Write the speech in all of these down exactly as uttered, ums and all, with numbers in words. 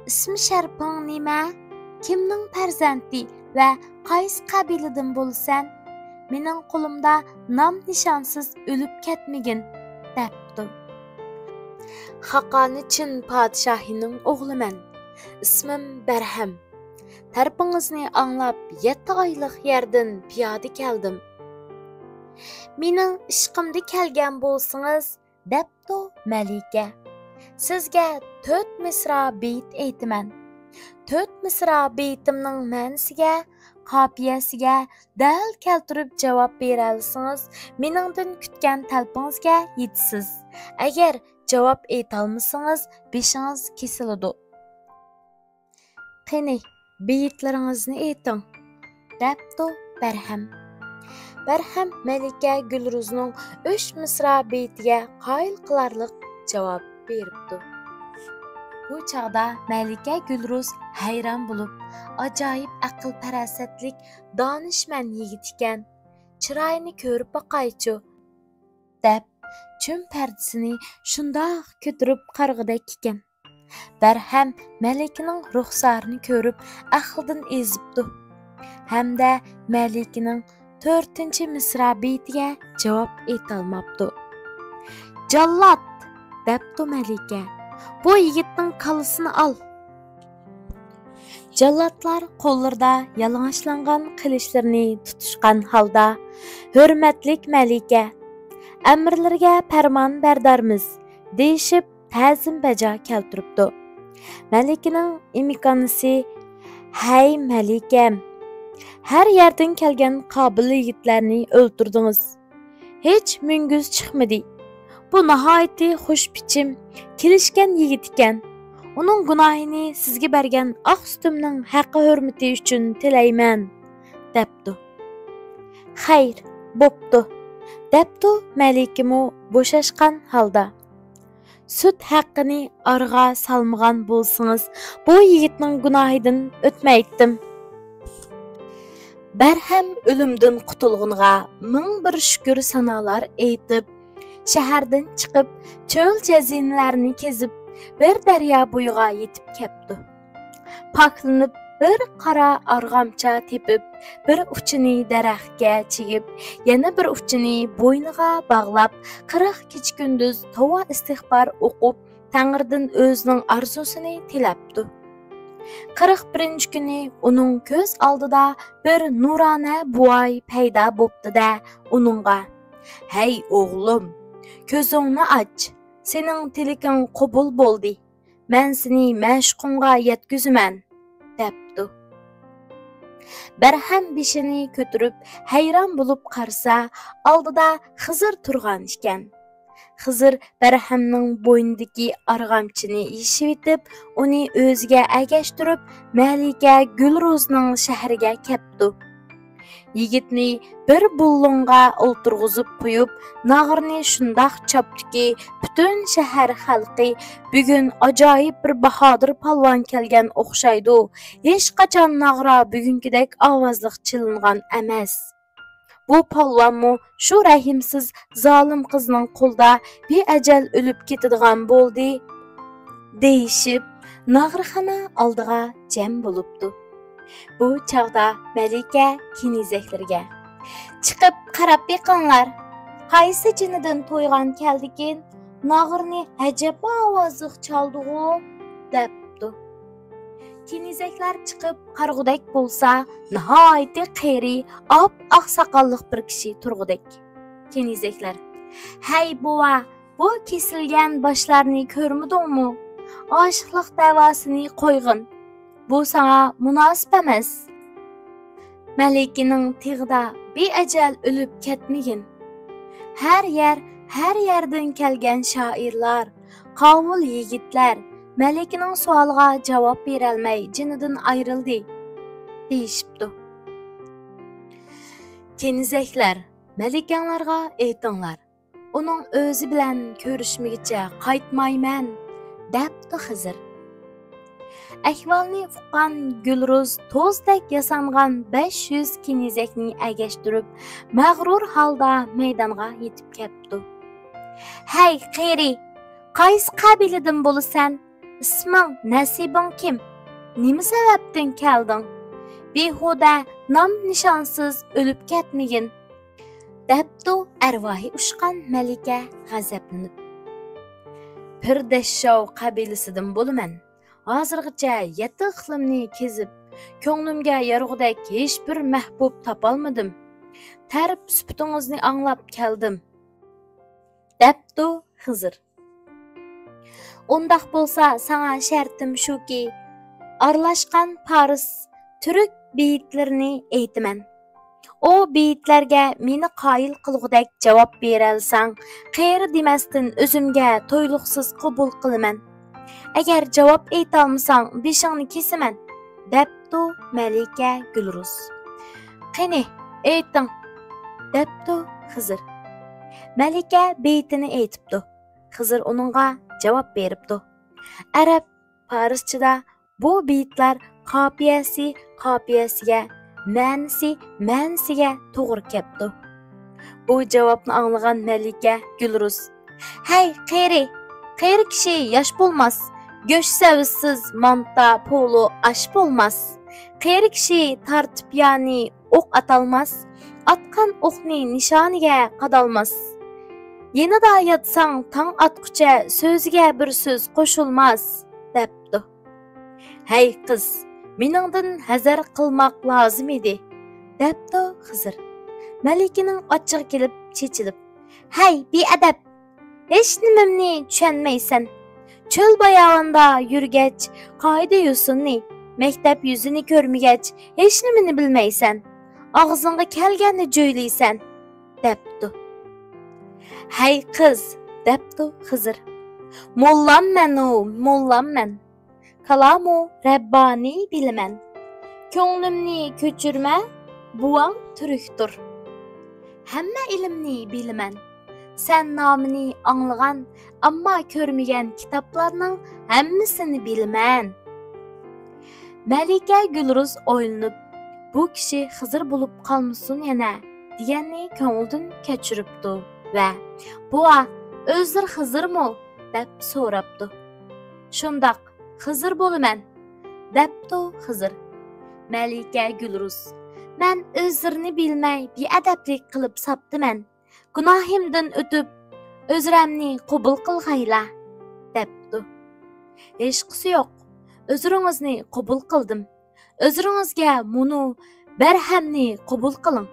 ئىسمى شەرىپىڭ نېمە؟ كىمنىڭ پەرزەنتى ۋە قايسى قەبىلىدىن بولىسەن؟ مېنىڭ قولۇمدا نام-نىشانسىز ئۆلۈپ كەتمىگىن» دەپتۇ. «خاقانى چىن پادىشاھىنىڭ ئوغلىمەن. ئىسمىم بەرھەم. تەرىپىڭىزنى ئاڭلاپ، يەتتە ئايلىق يەردىن پىيادە كەلدىم.» «مېنىڭ ئىشقىمدا كەلگەن بولسىڭىز، دەپتۇ مەلىكە، سىزگە تۆت مىسرا بېيىت ئېيتىمەن. تۆت مىسرا بېيىتىمنىڭ مەنىسىگە، قاپىيەسىگە دەل كەلتۈرۈپ جاۋاب بېرەلىسىڭىز، مېنىڭدىن كۈتكەن تەلىپىڭىزگە يېتىسىز. ئەگەر جاۋاب ئېيتالمىسىڭىز، بېشىڭىز كېسىلىدۇ.» «قېنى، بېيىتلىرىڭىزنى ئېيتىڭ» دەپتۇ بەرھەم. بەرھەم مەلىكە گۈلرۇزنىڭ ئۈچ مىسرا بېيىتىگە قايىل قىلارلىق جاۋاب بېرىپتۇ. بۇ چاغدا مەلىكە گۈلرۇز ھەيران بولۇپ، «ئاجايىپ ئەقىل-پاراسەتلىك، دانىشمەن يىگىت ئىكەن. چىرايىنى كۆرۈپ باقايچۇ» دەپ، چۈم پەردىسىنى شۇنداق كۆتۈرۈپ قارىغۇدەك ئىكەن. بەرھەم مەلىكىنىڭ رۇخسارىنى كۆرۈپ، ئەقلىدىن ئېزىپتۇ ھەمدە مەلىكىنىڭ تۆتىنچى مىسرا بېيىتىگە جاۋاب ئېيتالماپتۇ. «جاللات!» دەپتۇ مەلىكە، «بۇ يىگىتنىڭ كاللىسىنى ئال!» جاللاتلار قوللىرىدا يالىڭاچلانغان قىلىچلىرىنى تۇتۇشقان ھالدا، «ھۆرمەتلىك مەلىكە، ئەمىرلىرىگە پەرمان بەردارمىز» دېيىشىپ، تەزىم بەجا كەلتۈرۈپتۇ. مەلىكىنىڭ ئىمكانىسى، «ھەي، مەلىكەم، ھەر يەردىن كەلگەن قابىل يىگىتلەرنى ئۆلتۈردىڭىز. ھېچ مۈڭگۈز چىقمىدى. بۇ ناھايىتى خۇش پىچىم، كېلىشكەن يىگىت ئىكەن. ئۇنىڭ گۇناھىنى سىزگە بەرگەن ئاق سۈتۈمنىڭ ھەققى-ھۆرمىتى ئۈچۈن تىلەيمەن» دەپتۇ. «خەير، بوپتۇ» دەپتۇ مەلىكىمۇ بوشاشقان ھالدا. «سۈت ھەققىنى ئارىغا سالمىغان بولسىڭىز، بۇ يىگىتنىڭ گۇناھىدىن ئۆتمەيتتىم.» بەرھەم ئۆلۈمدىن قۇتۇلغىنىغا مىڭ بىر شۈكۈر سانالار ئېيتىپ، شەھەردىن چىقىپ، چۆل جەزىرىلەرنى كېزىپ، بىر دەريا بويىغا يېتىپ كەپتۇ. پاكلىنىپ، بىر قارا ئارغامچا تېپىپ، بىر ئۇچىنى دەرەخكە چىگىپ، يەنە بىر ئۇچىنى بوينىغا باغلاپ، قىرىق كېچە-كۈندۈز توۋا ئىستىغپار ئوقۇپ، تەڭرىدىن ئۆزىنىڭ ئارزۇسىنى تىلەپتۇ. قىرىق بىرىنچى كۈنى ئۇنىڭ كۆز ئالدىدا بىر نۇرانە بوۋاي پەيدا بوپتۇ-دە، ئۇنىڭغا، «ھەي ئوغلۇم، كۆزۈڭنى ئاچ، سېنىڭ تىلىكىڭ قوبۇل بولدى. مەن سېنى مەشۇقۇڭغا يەتكۈزىمەن» دەپتۇ. بەرھەم بېشىنى كۆتۈرۈپ، ھەيران بولۇپ قارىسا، ئالدىدا خىزىر تۇرغان ئىكەن. خىزىر بەرھەمنىڭ بوينىدىكى ئارغامچىنى يېشىۋېتىپ، ئۇنى ئۆزىگە ئەگەشتۈرۈپ، مەلىكە گۈلرۇزنىڭ شەھىرىگە كەپتۇ. يىگىتنى بىر بۇلۇڭغا ئولتۇرغۇزۇپ قويۇپ، ناغرىنى شۇنداق چاپتۇكى، پۈتۈن شەھەر خەلقى، «بۈگۈن ئاجايىپ بىر باھادىر پالۋان كەلگەن ئوخشايدۇ. ھېچقاچان ناغرا بۈگۈنكىدەك ئاۋازلىق چېلىنغان ئەمەس. بۇ پالۋانمۇ شۇ رەھىمسىز زالىم قىزنىڭ قولىدا بىئەجەل ئۆلۈپ كېتىدىغان بولدى» دېيىشىپ، ناغرىخانا ئالدىغا جەم بولۇپتۇ. بۇ چاغدا مەلىكە كېنىزەكلىرىگە، «چىقىپ قاراپ بېقىڭلار، قايسى جېنىدىن تويغان كەلدىكىن، ناغرىنى ئەجەب ئاۋازلىق چالدىغۇ» دەپتۇ. كېنىزەكلەر چىقىپ قارىغۇدەك بولسا، ناھايىتى قېرى، ئاپئاق ساقاللىق بىر كىشى تۇرغۇدەك. كېنىزەكلەر، «ھەي بوۋا، بۇ كېسىلگەن باشلارنى كۆرمىدىڭمۇ؟ ئاشىقلىق دەۋاسىنى قويغىن. بۇ ساڭا مۇناسىپ ئەمەس. مەلىكىنىڭ تېغىدا بىئەجەل ئۆلۈپ كەتمىگىن.» ھەر يەر، ھەر يەردىن كەلگەن شائىرلار، قاۋۇل يىگىتلەر مەلىكىنىڭ سوئالىغا جاۋاب بېرەلمەي جېنىدىن ئايرىلدى، دېيىشىپتۇ. كېنىزەكلەر، مەلىكەڭلارغا ئېيتىڭلار، ئۇنىڭ ئۆزى بىلەن كۆرۈشمىگىچە قايتمايمەن، دەپتۇ خىزىر. ئەھۋالنى ئۇققان گۈلرۇز توزدەك ياسانغان بەش يۈز كېنىزەكنى ئەگەشتۈرۈپ، مەغرۇر ھالدا مەيدانغا يېتىپ كەپتۇ. ھەي، قېرى، قايسى قەبىلىدىن بولىسەن؟ ئىسمىڭ، نەسىبىڭ كىم؟ نېمە سەۋەبتىن كەلدىڭ؟ بىھۇدە، نام-نىشانسىز ئۆلۈپ كەتمىگىن، دەپتۇ ئەرۋاھى ئۇچقان مەلىكە غەزەپلىنىپ. پىردەششاۋ قەبىلىسىدىن بولىمەن. ھازىرغىچە يەتتە ئىقلىمنى كېزىپ، كۆڭلۈمگە يارىغۇدەك ھېچبىر مەھبۇب تاپالمىدىم. تەرىپ سۈپىتىڭىزنى ئاڭلاپ كەلدىم، دەپتۇ خىزىر. ئۇنداق بولسا ساڭا شەرتىم شۇكى، ئارىلاشقان پارس، تۈرك بېيىتلىرىنى ئېيتىمەن. ئۇ بېيىتلەرگە مېنى قايىل قىلغۇدەك جاۋاب بېرەلىسەڭ، قېرى دېمەستىن ئۆزۈمگە تويلۇقسىز قوبۇل قىلىمەن. ئەگەر جاۋاب ئېيتالمىساڭ، بېشىڭنى كېسىمەن، دەپتۇ مەلىكە گۈلرۇس. قېنى، ئېيتىڭ، دەپتۇ خىزىر. مەلىكە بېيىتىنى ئېيتىپتۇ. خىزىر ئۇنىڭغا جاۋاب بېرىپتۇ. ئەرەب، پارسچىدا بۇ بېيىتلەر قاپىيەسى قاپىيەسىگە، مەنىسى مەنىسىگە توغرا كەپتۇ. بۇ جاۋابنى ئاڭلىغان مەلىكە گۈلرۇس، ھەي، قېرى، قېرى كىشى ياش بولماس، گۆش سەۋىسىز مانتا، پولۇ، ئاش بولماس. قېرى كىشى تارتىپ يانى ئوق ئاتالماس، ئاتقان ئوقنى نىشانىگە قادالماس. يېنىدا ياتساڭ تاڭ ئاتقۇچە سۆزىگە بىر سۆز قوشۇلماس، دەپتۇ. ھەي قىز، مېنىڭدىن ھەزەر قىلماق لازىم ئىدى، دەپتۇ خىزىر. مەلىكىنىڭ ئاچچىقى كېلىپ چېچىلىپ، ھەي بىئەدەپ! ھېچنېمەمنى چۈشەنمەيسەن. چۆل باياۋاندا يۈرگەچ، قائىدە يوسۇننى، مەكتەپ يۈزىنى كۆرمىگەچ، ھېچنېمىنى بىلمەيسەن. ئاغزىڭغا كەلگەننى جۆيلەيسەن، دەپتۇ. ھەي قىز، دەپتۇ خىزىر. موللام مەنۇ، موللام مەن. كالامۇ رەببانى بىلىمەن. كۆڭلۈمنى كۆچۈرمە، بوۋاڭ تۈركتۇر. ھەممە ئىلىمنى بىلىمەن. سەن نامىنى ئاڭلىغان، ئەمما كۆرمىگەن كىتابلارنىڭ ھەممىسىنى بىلىمەن. مەلىكە گۈلرۇس ئويلىنىپ، بۇ كىشى خىزىر بولۇپ قالمىسۇن يەنە، دېگەننى كۆڭلىدىن كەچۈرۈپتۇ ۋە، بوۋا، ئۆزلىرى خىزىرمۇ؟ دەپ سوراپتۇ. شۇنداق، خىزىر بولىمەن، دەپتۇ خىزىر. مەلىكە گۈلرۇس، مەن ئۆزلىرىنى بىلمەي بىئەدەپلىك قىلىپ ساپتىمەن. گۇناھىمدىن ئۆتۈپ، ئۆزرەمنى قوبۇل قىلغايلا، دەپتۇ. ھېچقىسى يوق، ئۆزرىڭىزنى قوبۇل قىلدىم. ئۆزرىڭىزگە مۇنۇ بەرھەمنى قوبۇل قىلىڭ،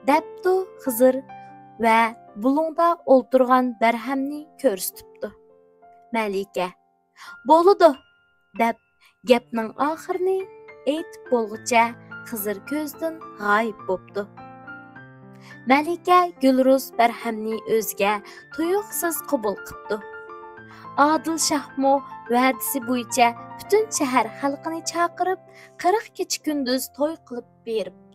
دەپتۇ خىزىر ۋە بۇلۇڭدا ئولتۇرغان بەرھەمنى كۆرسىتىپتۇ. مەلىكە، بولىدۇ، دەپ گەپنىڭ ئاخىرىنى ئېيتىپ بولغۇچە خىزىر كۆزدىن غايىب بوپتۇ. مەلىكە گۈلرۇس بەرھەمنى ئۆزىگە تۇيۇقسىز قوبۇل قىپتۇ. ئادىل شاھمۇ ۋەدىسى بويىچە پۈتۈن شەھەر خەلقىنى چاقىرىپ، قىرىق كېچە-كۈندۈز توي قىلىپ بېرىپتۇ.